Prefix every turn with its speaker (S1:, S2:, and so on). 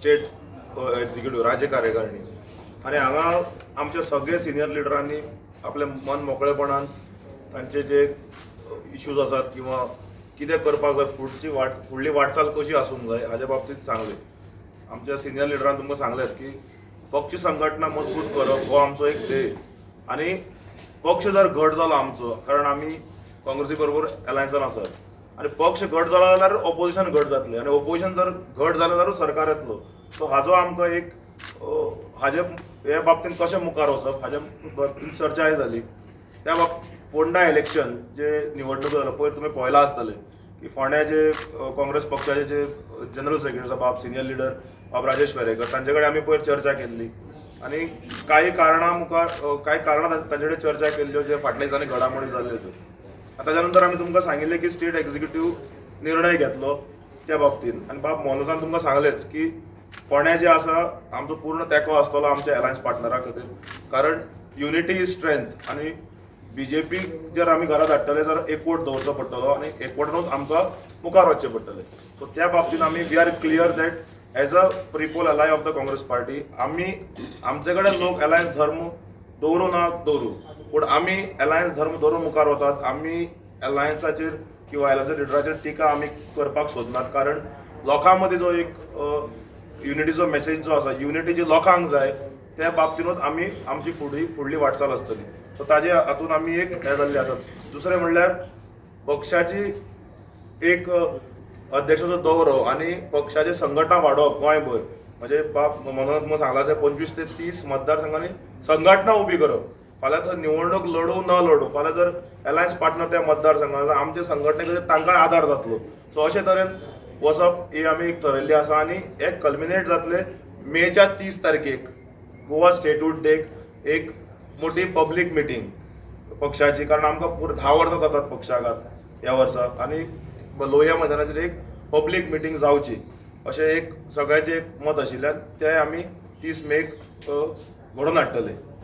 S1: State executive राज्य कार्यकारिणीची. आनी हांगा आमच्या सगळे सिनियर लिडरांनी आपले मन मोकळेपणान तांचे जे इश्यूज आसात किंवा कितें करपाक जाय, फुडची वाट, फुडली वाटचाल कशी आसूंक जाय हाज्या बाबतींत सांगलें. आमच्या सिनियर लिडरान तुमकां सांगलें की पक्ष संघटना मजबूत करप हो आमचो एक ध्येय आनी पक्ष जर घट जालो आमचो, कारण आमी काँग्रेसी बरोबर अलायन्सान आसात आनी पक्ष घट जालो जाल्यार ऑपोजिशन घट जातलें आनी ऑपोजिशन जर घट जालें जाल्यार सरकार येतलो. सो हाजो आमकां एक हाजे हे बाबतींत कशें मुखार वचप हाज्या बाबतींत चर्चाय जाली. त्या बाब फोंडा इलेक्शन जे निवडणूक जालो पयर, तुमी पळयलां आसतलें की फोंड्या जे काँग्रेस पक्षाचे जे जनरल सेक्रेटरी आसा, बाब सिनियर लिडर बाब राजेश वेरेकर, तांचे कडेन आमी पयर चर्चा केल्ली आनी काही कारणां मुखार कांय कारणां तांचे कडेन चर्चा केल्ल्यो, जे फाटल्या दिसांनी घडामोडी जाल्ल्यो त्यो. आतां ताच्या नंतर आमी तुमकां सांगिल्लें की स्टेट एक्झिक्युटीव निर्णय घेतलो त्या बाबतींत आनी बाब मोहनदासान तुमकां सांगलेंच की फोंड्या जे आसा आमचो पूर्ण तेंको आसतलो आमच्या अलायन्स पार्टनरा खातीर, कारण युनिटी is strength आनी बीजेपी जर आमी घरात हाडटले जाल्यार एकवट दवरचो पडटलो आनी एकवटानूच आमकां मुखार वचचें पडटलें. सो त्या बाबतींत आमी we are clear that as a prepoll ally of the Congress party, आमी आमचे कडेन लोक अलायन्स धर्म दवरूं ना दवरूं, पूण आमी अलायन्स धर्म दवरून मुखार वतात. आमी अलायन्साचेर किंवा अलायन्स लिडराचेर टिका आमी करपाक सोदनात, कारण लोकां मदीं जो एक युनिटीचो मेसेज जो आसा, युनिटी जी लोकांक जाय, त्या बाबतीनूच आमी आमची फुडली फुडली वाटचाल आसतली. सो ताजे हातून आमी एक हें जाल्लें आसा. दुसरें म्हणल्यार पक्षाची एक अध्यक्षाचो दौरो आनी पक्षाचे संघटना वाडोवप गोंयभर, म्हणजे बाब मनोज तुमकां सांगलां अशें 25 ते 30 मतदारसंघांनी संघटना उबी करप. फाल्यां थंय निवडणूक लढूं न लढूं, फाल्यां जर अलायन्स पार्टनर त्या मतदारसंघात आसा, आमचे संघटने खातीर तांकांय आदार जातलो. सो अशे तरेन वचप ही आमी एक ठरयल्ली आसा आनी हे कल्मिनेट जातले मेच्या 30 तारखेक, गोवा स्टेटहूड डेक एक मोठी पब्लीक मिटींग पक्षाची, कारण आमकां पुरो 10 वर्सां जातात पक्षाक ह्या वर्सा आनी लोहिया मैदानाचेर एक पब्लीक मिटींग जावची अशें एक सगळ्यांचें एक मत आशिल्ल्यान तें आमी 30 मेक घडोवन हाडटले.